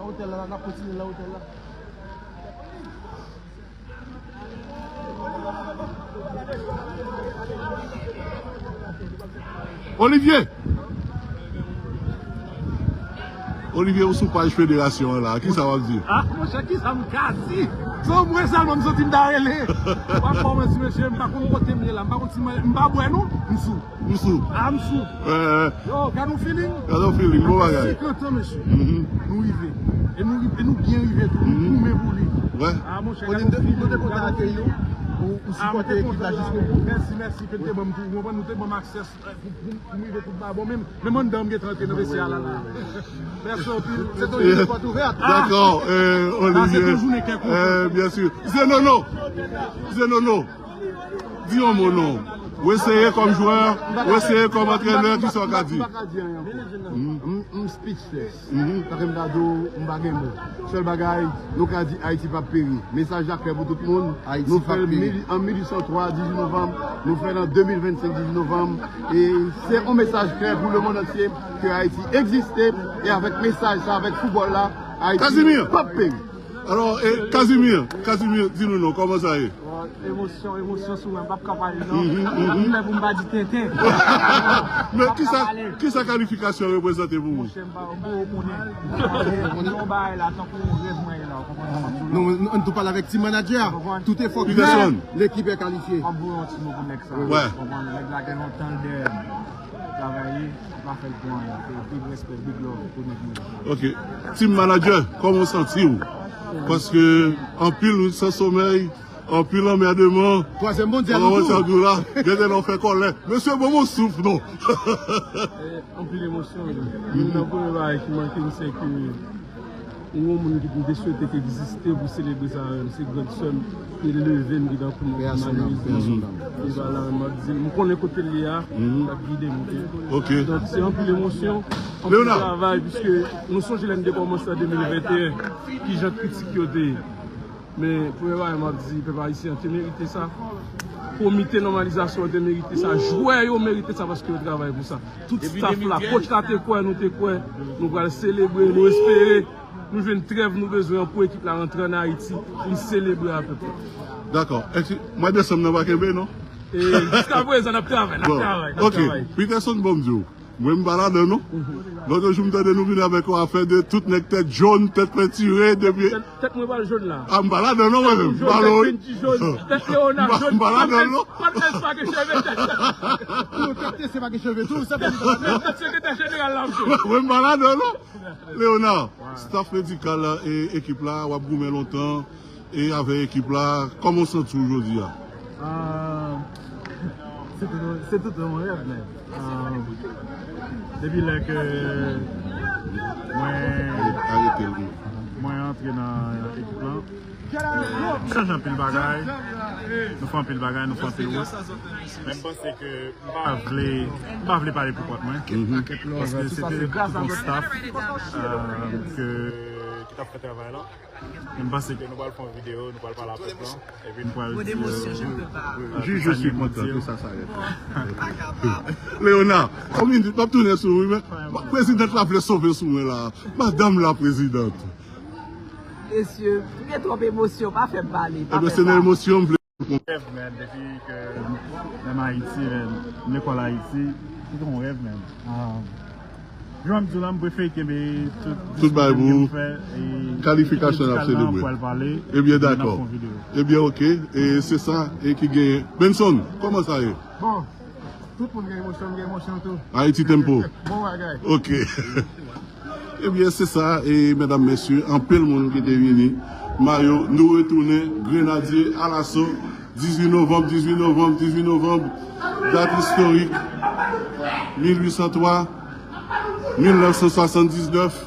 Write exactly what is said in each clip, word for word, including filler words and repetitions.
Otèl la, n ap kontinye nan otèl la. Olivier! Olivier, ou sou paj federasyon an la, kisa w ap di? Ah, monchè, kisa m ka di? Se yon mwen sèlman m santi m ta rele. M pa fò manti, mesye, m pa konn kote m ye la, m pa konn si mwen, m pa bwè non, m sou. M sou. Ah, m sou. Yo, gad yon feeling. Gad yon feeling, bon bagay. Senkant an, mesye. Mhm. Nou rive. E nou rive, e nou byen rive tou. Nou goumen pou li. Wè. Ah, monchè, gad yon feeling. Nou te kontan akeyi w, ou, ou sipòte ekip la jiskobou. Mèsi, mèsi, ke te ban m tou, ou konprann, nou te ban m aksè pou, pou, pou m rive tout ba bon, menm, menm anndan m gentan antre nan vestyè a la, la. Mèsi anpil. Se toujou yon pòt ouvèt. Dakò, euh, Olivier. Se toujou yon kè kontan. Euh, byen si. Zenono. Zenono. Di yon mo non. Ou eseye kòm jwè, ou eseye kòm antrènè, kisa w ka di? M, m, m speechless. Mhm. Sa fè m ta di w, m pa gen mo. Sèl bagay, nou ka di Ayiti p ap peri. Mesaj la klè pou tout moun. Nou fè l mil, an mil uit san twa, dizuit novanm. Nou fè l an de mil vennsenk, dizuit novanm. E se yon mesaj klè pou lemonn antye ke Ayiti egziste. E avèk mesaj sa, avèk foutbòl la, Ayiti p ap peri. Alò, e, Casimir, Casimir, di nou non, kòman sa ye? Bon, emosyon, emosyon sou mwen, m p ap ka pale non. Mhm, mhm. M lè pou m pa di tenten. Men kisa, kisa kalifikasyon reprezante pou ou? Monchè, m pa, m poko konnen. Yon bagay la, tankou yon rèv mwen ye la, ou konprann sa m ap di w la. Nou, nou, ann tou pale avèk team manager. Tout efò ki fèt, l'équipe est qualifiée. M ap voye yon ti mo pou nèg sa. Wè. Ou konprann, nèg la gen lontan l dèyè m. Travay li, li pa fè l pou anyen. Big respect, big love pou nèg mwen. Ok. Team manager, kòman w santi w? Paske anpil nwit san somèy, anpil anmèdeman. Twazyèm mondyal nou tou. Mondyal nou la, gen de lè w fè kòlè. Mesye, ban m yon souf non. Eh, anpil emosyon wi. Youn nan premye bagay ki manke m se ke yon moun ki m te swete ki egziste pou selebre sa avè m, se grandsè m ki leve m, ki tankou m, malerezman li pa la, m ap di l, m konnen kote l ye a, l ap gide m, oke? Ok. Donk, se anpil emosyon, anpil travay, piske nou sonje lè n te kòmanse an de mil venteyen, kijan kritik yo te ye. Men, premye bagay m ap di, pèp ayisyen an te merite sa. Komite nòmalizasyon an te merite sa. Jwè yo merite sa paske yo travay pou sa. Tout staff la, coach la te kwè, nou te kwè, nou pral selebre, nou espere nou jwenn trèv nou bezwen an pou ekip la rantre ann Ayiti, pou n selebre avèk nou. Dakò. Èske mwa desanm nan pa kenbe, non? E jiskaprezan, n ap travay, n ap travay, n ap travay. Bon, ok. Peterson, bon, m di w, mwen, m pa ladan, non. Lòt jou, m tande nou vin avèk yon afè de tout nèg tèt jòn, tèt pentire, depi Tèt mwen pa jòn la. A, m pa ladan non, mwen menm. M pa jòn, tèt Kenji jòn, tèt Leona jòn. M pa ladan non. Pat S pa gen cheve tèt. Yo, tèt S pa gen cheve tou, sa pa di. Tèt sekretè jeneral la, msye. Mwen, m pa ladan non. Leona, staff medikal la e ekip la, w ap goumen lontan e avèk ekip la, kòman w santi w jodi a? Ah, se tout, se tout yon rèv, men. Ah, depi lè ke mwen, mwen antre nan ekip lan, m chanje anpil bagay, nou fè anpil bagay, nou fè anpil wout. Men m panse ke m pa vle, m pa vle pale pou kont mwen. Paske se te tout yon staff, euh, ke, ki t ap fè travay la. Men m panse ke nou pral fè yon videyo, nou pral pale a pèp lan, epi nou pral di, euh, euh, je suis content que ça s'arrête. Leona, yon minit, m ap tounen sou ou, wi, men prezidan la vle sove sou mwen la. Madanm la, prezidan. Mesye, m gen twòp emosyon, pa fè m pale, pa fè m pale. Ebyen, se nan emosyon m vle. Rèv, man, depi ke m nan Ayiti, man, m lekòl Ayiti, se te yon rèv, man. Ah, jan m di w la, m prefere kenbe tout diskou ke m fè, e kalifikasyon n ap selebre. Pral pale, ebyen, dakò. Ebyen, ok, e se sa e ki genyen. Benson, kòman sa ye? Bon, tout moun gen emosyon, m gen emosyon tou. Haiti Tempo. Bon bagay. Ok. Ebyen, se sa, e medam, mesye, anpil moun ki te vini. Mayo, nou retounen, Grenadye Alaso, dizuit novanm, dizuit novanm, dizuit novanm, dat istorik, mil uit san twa, mil nèf san swasanndiznèf.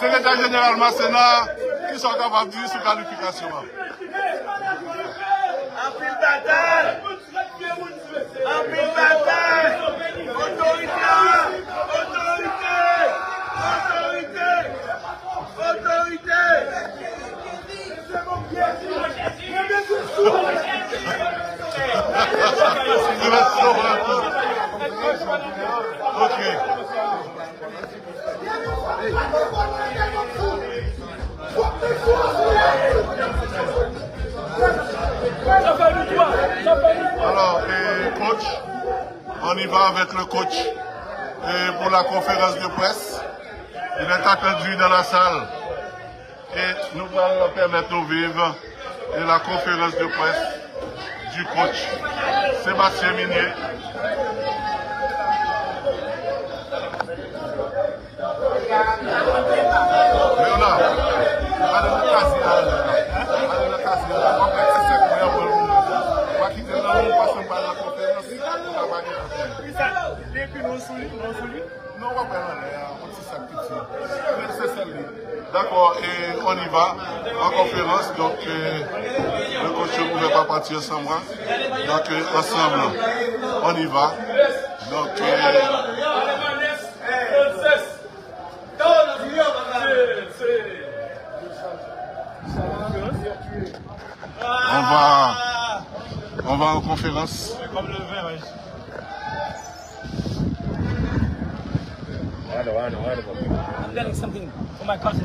Sekretè jeneral Masena, kisa w kapab di sou kalifikasyon an? Anpil batay! Anpil batay! Otorite! Otorite! Otorite! Otorite! Ok. Alors, eh, coach, on y va avec le coach, eh, pour la conférence de presse. Il est attendu dans la salle. Et nous allons permettre de vivre la conférence de presse du coach Sébastien Minier. Leonard, ale nan kazye a, ale nan kazye a. W ap mèt ti sèk mwen an, w a kite l nan men w, paske m pral nan konferans, m pa pale avè l. Depi nou sou li, nou sou li. Non, w ap pran anlè a, yon ti sak piti. Se sèl li. D'accord, et on y va en conférence. Donc, euh, le coach ne pouvait pas partir sans moi. Donc, euh, ensemble, on y va. Donc, euh, on va, on va en conférence. I'm getting something for my cousin.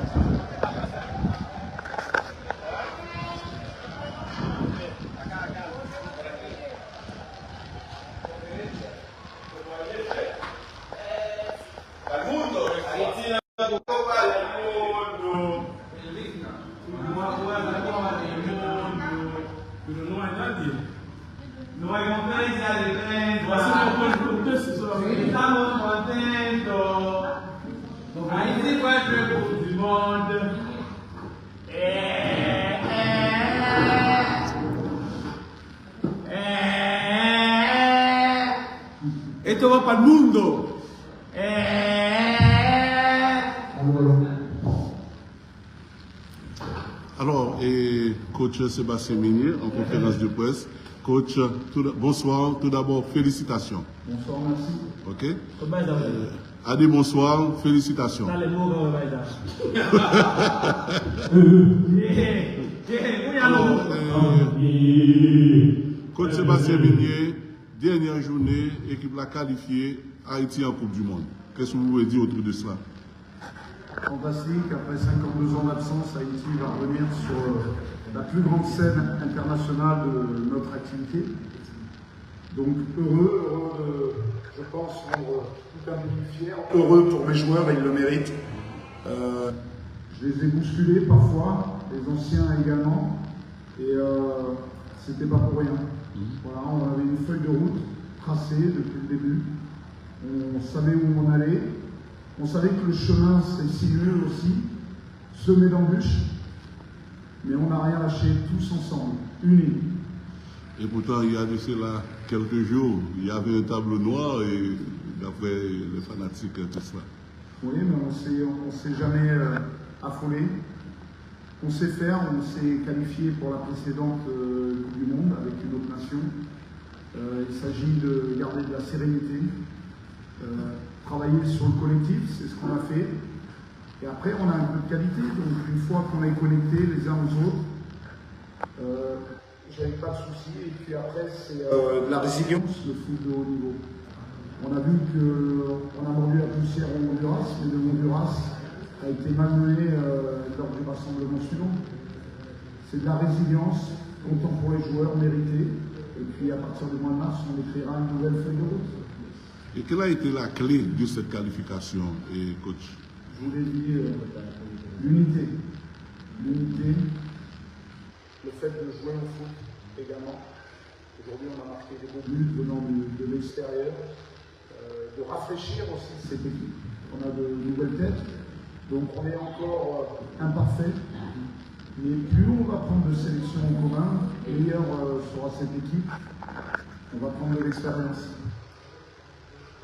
No hay montaña de tren. No hay montaña de tren. Estamos contentos. Haití va a ser Coupe du Monde. Eh, eh, eh, eh. Esto va para el mundo. Eh, eh, eh. Alors, et coach Sébastien Minier en conférence de presse. Coach, tout d-, bonsoir. Tout d'abord, félicitations. Bonsoir, merci. Ok. Ade, bonsoir, félicitations. Alors, euh, coach Sébastien Minier, dernière journée, équipe la qualifiée, Haïti en Coupe du Monde. Qu'est-ce que vous pouvez dire autour de cela? Fantastique, après cinquante-deux ans d'absence, Haïti va revenir sur, euh, la plus grande scène internationale de notre activité. Donc heureux, heureux de, je pense, rendre tout un pays fier. Heureux pour mes joueurs, ils le méritent. Euh, je les ai bousculés parfois, les anciens également. Et, euh, c'était pas pour rien. Mhm. Voilà, on avait une feuille de route tracée depuis le début. On savait où on allait. On savait que le chemin serait sinueux aussi, semé d'embûches, mais on n'a rien lâché, tous ensemble, unis. Et pourtant, il y a de cela quelques jours, il y avait un tableau noir et d'après les fanatiques, tout cela. Oui, mais on s'est, on s'est jamais, euh, affolé. On sait faire, on s'est qualifié pour la précédente, euh, Coupe du Monde avec une autre nation. Euh, il s'agit de garder de la sérénité, euh, travailler sur le collectif, c'est ce qu'on a fait. Et après, on a un peu de qualité, donc une fois qu'on est connectés les uns aux autres, euh, j'avais pas de soucis. Et puis après, c'est, euh, de la résilience, le foot de haut niveau. On a vu que on a mordu la poussière au Honduras, mais le Honduras a été malmené, euh, lors du rassemblement suivant. C'est de la résilience, autant pour les joueurs mérités. Et puis à partir du mois de mars, on écrira une nouvelle feuille de route. Et quelle a été la clé de cette qualification, eh, coach? Je vous l'ai dit, euh, l'unité. L'unité, le fait de jouer au foot également. Aujourd'hui, on a marqué des beaux buts venant de, de l'extérieur, euh, de rafraîchir aussi cette équipe. On a de nouvelles têtes, donc on est encore, euh, imparfait. Mais plus on va prendre de sélections en commun, meilleure, euh, sera cette équipe. On va prendre de l'expérience.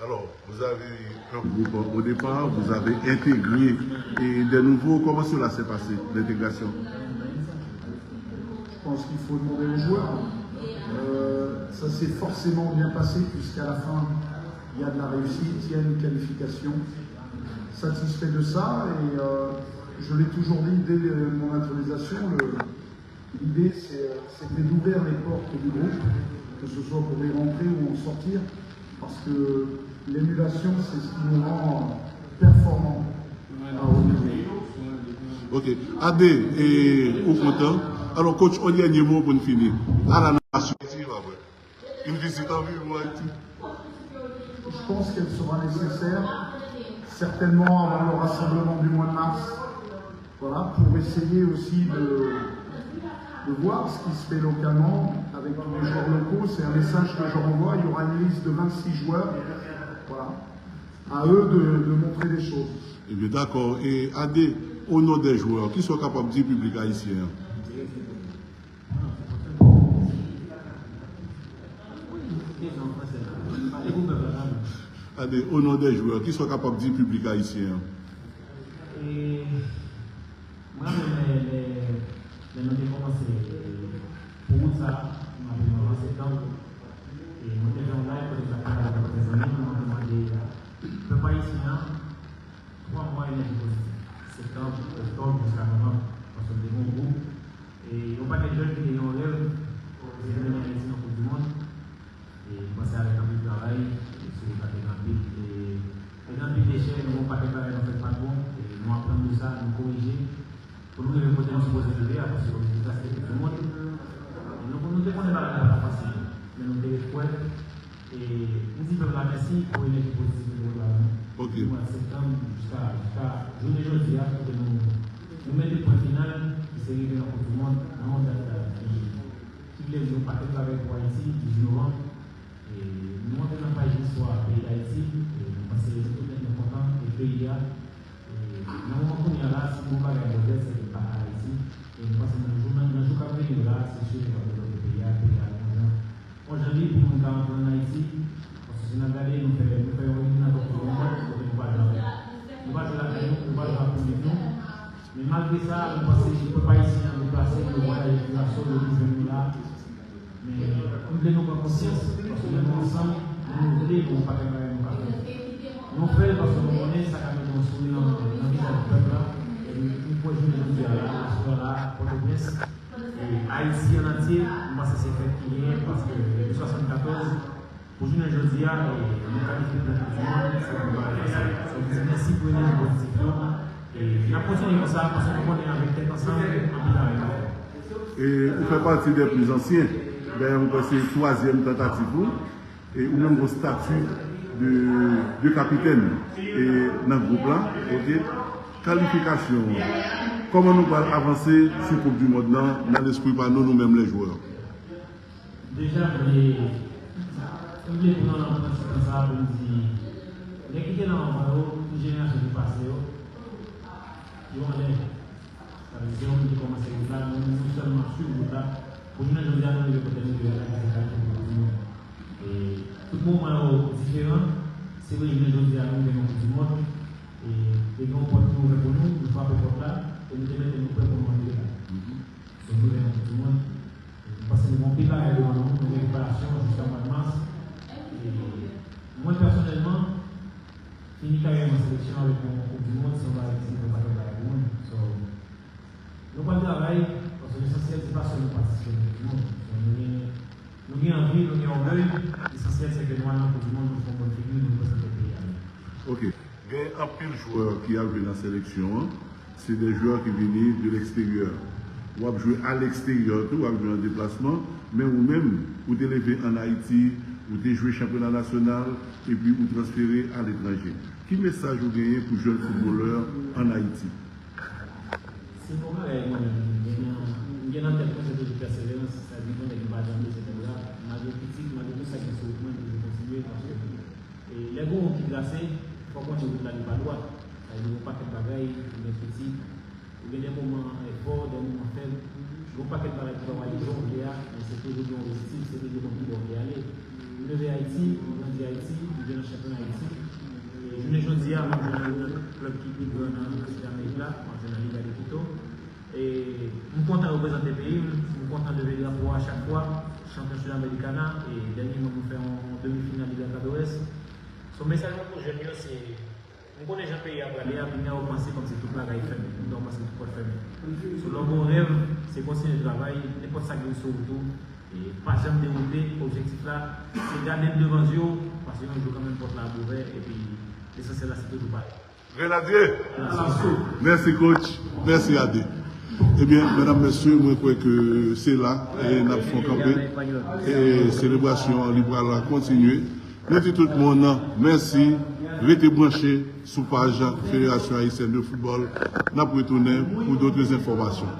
Alors, vous avez un groupe au départ, vous avez intégré et des nouveaux. Comment cela s'est passé, l'intégration? Je pense qu'il faut demander aux joueurs. Euh, ça s'est forcément bien passé puisqu'à la fin, il y a de la réussite, il y a une qualification. Satisfait de ça et euh, je l'ai toujours dit dès mon intronisation, le, L'idée, c'est, euh, c'était d'ouvrir les portes du groupe, que ce soit pour y rentrer ou en sortir, parce que l'émulation, c'est ce qui nous rend euh, performants à haut niveau. Ok. Ade, e, ou kontan? Alò, coach, yon dènye mo pou n fini. A la nasyon. Une visite en ville pour Haïti. Je pense qu'elle sera nécessaire, certainement avant le rassemblement du mois de mars. Voilà, pour essayer aussi de, de voir ce qui se fait localement avec tous les joueurs locaux. C'est un message que je renvoie. Il y aura une liste de vingt-six joueurs. Voilà. À eux de, de montrer des choses. Ebyen, dakò. E Ade, o non dè jwè, kisa w kapab di piblik ayisyen an? Ade, o non dè jwè, kisa w kapab di piblik ayisyen an? Mwen menm lè lè lè nou te kòmanse pou wout sa, m raple mwen an septanm, e mwen te fè yon live kote m t ap pale avèk kèk zanmi m, mwen te mande pèp ayisyen an twa mwa enèji pozitif, septanm, oktòb jiska novanm, paske m te gen yon gwoup e yon pakèt jèn ki te gen yon rèv pou te mennen Ayiti nan Koup di Mond. E m panse avèk anpil travay, e sou wout la te gen anpil e te gen anpil dechè, nou gen yon pakèt bagay nou fè k pa t bon, e nou aprann de sa, nou korije pou nou rive kote nou sipoze rive a, paske objektif la se te Koup di Mond. E nou, nou te konnen bagay la pa t ap fasil, men nou te ret kwè. E m di pèp la mèsi pou enèji pozitif yo te voye ba nou. Depi mwa septanm jiska jiska jounen jodi a, kote nou nou mete pwen final, ki se rive nan Koup di Mond nan yon dat ki ki vle di yon pakèt bagay pou Ayiti, dizuit novanm. E nou antre nan paj listwa peyi Dayiti, e nou panse nou tout nèt nou kontan e peyi a. E nan moman kounye a la, si nou bagay devlòpe, se pa Ayiti. E nou panse nan jou nan jou k ap vini yo la, se si nou pa devlòpe peyi a, peyi a gon jan gon jan li pou nou ka antre ann Ayiti. Paske si n ap gade, nou fè nou fè yon eliminatò pou yon mond, kote nou pa jwe avèk nou pa jwe lakay nou, nou pa jwe ak piblik nou. Men malgre sa, nou panse pèp ayisyen an deplase, yo vwayaje pou yo asou, yo vin jwenn nou la. Men m vle nou pran konsyans, paske lè nou ansanm, nou vle gen yon pakèt bagay nou ka fè. Nou fè l paske nou konnen sa ka mete yon souri nan nan vizaj pèp la. E m kwè jounen jodi a la, aswè a la, Pòtoprens, e Ayiti an antye, m panse se fèt ki genyen, paske depi swasannkatòz, pou jounen jodi a, e nou kalifye pou Koup di Mond, se pa yon bagay fasil. Sa vle di mèsi pou enèji pozitif yo. E n ap kontinye konsa, paske nou konnen avèk tèt ansanm, anpil bagay ka fèt. E ou fè pati dè pli zansyen. Dayè, mwen kwè se twazyèm tantativ ou. E ou menm gen stati de, de kapitèn e nan gwoup la. Ok. Kalifikasyon an. Kòman nou pral avanse sou Koup di Mond nan, nan lespri pa nou, nou menm lè jwè? Deja, m vle m vle pran pran ti tan sa pou m di nèg ki te la anvan yo, tout jenerasyon ki pase yo, yo anlè. Sa vle di se yo menm ki kòmanse wout la, nou menm nou sèlman ap swiv wout la. Pou jounen jodi a nou rive kote nou rive la ki se kalifye pou Koup di Mond. E tout moman yo diferan. Se vre jounen jodi a nou gen yon Koup di Mond. E te gen yon pòt ki ouvè pou nou, nou frape pòt la e nou te mete nou prè pou nou antre la. Donk nou gen yon Koup di Mond. M panse nou gen anpil bagay devan nou, nou gen preparasyon jiska mwa mas. E mwen pèsonèlman, fini karyè m an seleksyon avèk yon Koup di Mond se yon bagay ki siyifi yon pakèt bagay pou mwen. So, nou pral travay, paske lesansyèl se pa sèlman patisipe nan Koup di Mond. So, nou gen nou gen anvi, nou gen ògèy, lesansyèl se ke nou al nan Koup di Mond, nou fè yon bòn figi, nou reprezante peyi a byen. Ok. Gen anpil jwè ki ap jwe nan seleksyon an, se de jwè ki vini de leksteryè. W ap jwe aleksteryè tou, w ap jwe an deplasman, men ou menm, ou te leve ann Ayiti, ou te jwe chanpyona nasyonal, epi ou transfere aletranje. Ki mesaj ou genyen pou jèn foutbolè ann Ayiti? Se bon bagay mwen menm m gen nan m gen nan tèt mwen se toujou pèseverans, sa di yon nèg m pa janm lese nèg la, malgre kritik, malgre tout sa ki sou wout mwen, m toujou kontinye paske E lè gen yon wout ki trase, fò w konnen wout la li pa dwat. Sa vle di gen yon pakèt bagay, ou gen kritik, ou gen de moman fò, de moman fèb. Gen yon pakèt bagay ki pa w ale jan w vle a, men se toujou gen yon objektif, se toujou konn ki bò w vle ale. M leve Ayiti, m grandi Ayiti, m jwe nan chanpyona Ayiti. E jounen jodi a, m ap jwe nan youn nan klèb ki pi gran nan Sid Amerik la, m ap jwe nan Liga de Quito. E m kontan reprezante peyi m, m kontan leve drapo a chak fwa, chanpyon Sudamericana, e dènyèman nou fè yon demi final Libertadores. So mesaj mwen pou jèn yo se, m konnen jan peyi a prale a, kounye a w panse kòmsi tout bagay fèmen, kounye a w panse tout pòt fèmen. So lè w gen yon rèv, se kontinye travay, nenpòt sa k vin sou wout ou, e pa janm dewoute, objektif la, se gade l devan zye w, paske yon jou kanmenm pòt la ap ouvè, epi lesansyèl la se toujou parèy. Grenadye! Mèsi coach, mèsi Ade. Ebyen, medam, mesye, mwen kwè ke se la e n ap fè kanpe. E selebrasyon an, li pral kontinye. Nou di tout moun mèsi, rete branche sou paj Fédération Haïtienne de Football. N ap retounen pou dòt enfòmasyon.